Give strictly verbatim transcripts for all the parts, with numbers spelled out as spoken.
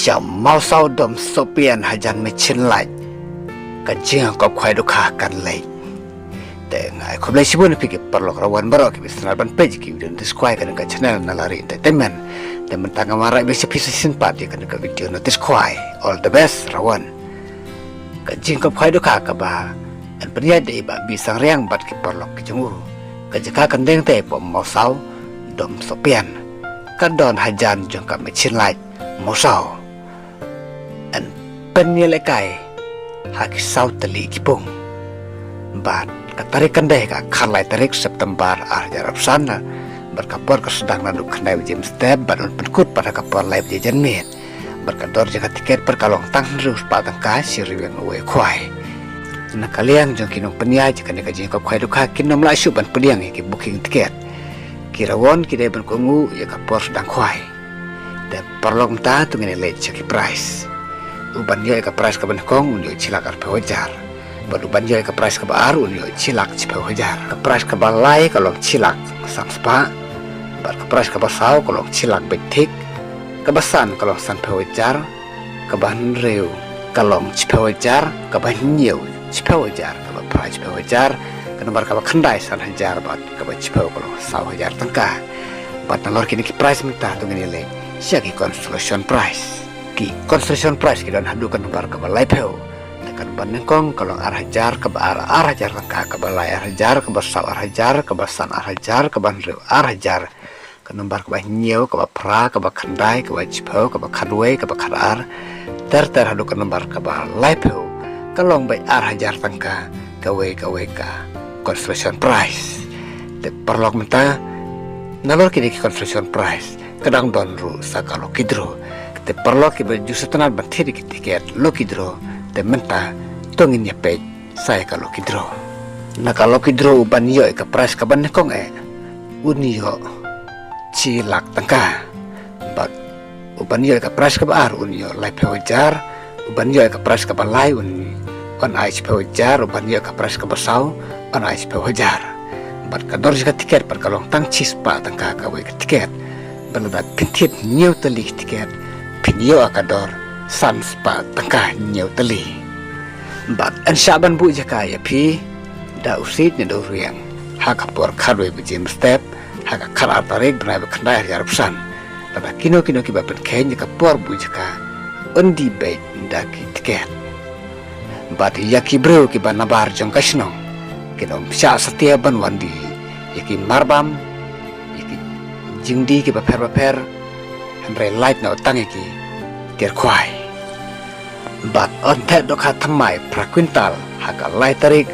Jam mawsaw dom sopian hajan me chin lait. Ka jingkop khwai dukha kan leit. Te nga ai khublei shibun phi ki paralok rawan baroh ki ba snar ban page ki video notice khwai ka dang ka channel Nalari Entertainment. Te mynta nga wanrah bad sha phi sa shisien pat ïa ka dang ka video notice khwai. All the best rawan. Ka jingkop khwai dukha kaba ngan pynïaid da i Bah Bisangriang bad ki paralok ki jong u. Ka jaka kan deng te hapoh mawsaw dom sopian. Ka don hajan jong ka me chin lait mawsaw. Ngan pynïalehkai ha ki saw tylli ki pung. Bad ka tarik kan dei ka khatlai tarik September ar hajar arphew san. Bad ka por ka sdang naduh khyndai baje mynstep bad un pynkut pat ha ka por lai baje janmiet. Bad ka dor jong ka tiket pat ka long tang hynriew spah tyngka shi ryngwiang uwei u khwai. Na ka liang jong ki nongpynïaid jong kane ka jingkop khwai dukha kin ym lah shuh ban pdiang ïa ki booking tiket. Ki rawan ki dei ban kohnguh ïa ka por sdang khwai. Te paralok mynta to ngin ïa leit sha ki prize. U ban ïoh ïa ka prize kaba nyngkong un ïoh shi lak arphew hajar. Bad u ban ïoh ïa ka prize kaba ar un ïoh shi lak shiphew hajar. Ka prize kaba lai ka long shi lak san spah. Bad ka prize kaba saw ka long shi lak beit thik. Kaba san ka long sanphew hajar. Kaba hynriew ka long shiphew hajar. Kaba hynñiew shiphew hajar. Kaba phra shiphew hajar. Ka nombar kaba khyndai san hajar bad kaba shiphew ka long saw hajar tyngka. Bad nalor kine ki prize mynta to ngin ïa leit sha ki consolation prize. Ki consolation prize ki don haduh ka nombar kaba laiphew. Te ka nombar nyngkong ka long ar hajar, kaba ar ar hajar tyngka, kaba lai ar hajar, kaba saw ar hajar, kaba san ar hajar, kaba hynriew ar hajar. Ka nombar kaba hynñiew, kaba phra, kaba khyndai, kaba shiphew, kaba khatwei, kaba khatar. Ter ter haduh ka nombar kaba laiphew. Ka long beit ar hajar tyngka kawei kawei ka consolation prize. Te paralok mynta nalor kine ki consolation prize ka dang don ruh sa ka lucky draw. Te paralok kiba ju sngewtynnat ban thied ïa ki tiket lucky draw te mynta to ngin ïa peit sa ïa ka lucky draw. Na ka lucky draw u ban ïoh ïa ka prize kaba nyngkong eh un ïoh shi lak tyngka. Bad u ban ïoh ïa ka prize kaba ar un ïoh laiphew hajar. U ban ïoh ïa ka prize kaba lai un, un ai shiphew hajar. U ban ïoh ïa ka prize kaba saw un ai shiphew hajar. Bad ka dor jong ka tiket pat ka long tang shi spah tyngka kawei ka tiket. Bad lada phin thied hynñiew tylli ki tiket phin ïoh ïa ka dor san spah tyngka hynñiew tylli. Bad yn shah ban buh jaka ïa phi da u siej ne da u riang ha ka por khatwei baje mynstep ha ka khatar tarik bnai ba khyndai ar hajar arphew san. Lada kino kino kiba pynkheiñ ïa ka por buh jaka yn die beit da ki tiket. Bad ïa ki briew kiba nabar jong ka shnong kin ym shah satia ban wan die ïa ki marbam, ïa ki jingdie kiba pher bapher, hynrei lait noh tang ïa ki tiar khwai. Bad yn theh dohkha thymmai phra kwintal ha ka lai tarik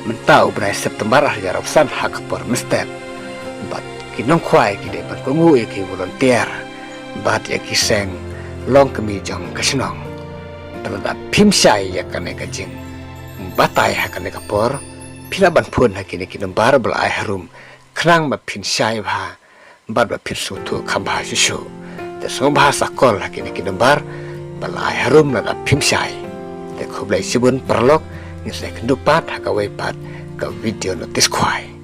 mynta u bnai September ar hajar arphew san ha ka por mynstep. Bad ki nongkhwai ki dei ban kohnguh ïa ki volunteer bad ïa ki seng longkmie jong ka shnong. Te lada phim shai ïa kane ka jingbatai ha kane ka por, phi lah ban phone ha kine ki nombar ba la ai harum khnang ba phin shai bha bad ba phin sngewthuh kham bha shuh shuh. Te sngewbha sa call ha kine ki nombar ba la ai harum lada phim shai. Te khublei shibun paralok, ngin sa ïakynduh pat ha kawei pat ka video notice khwai.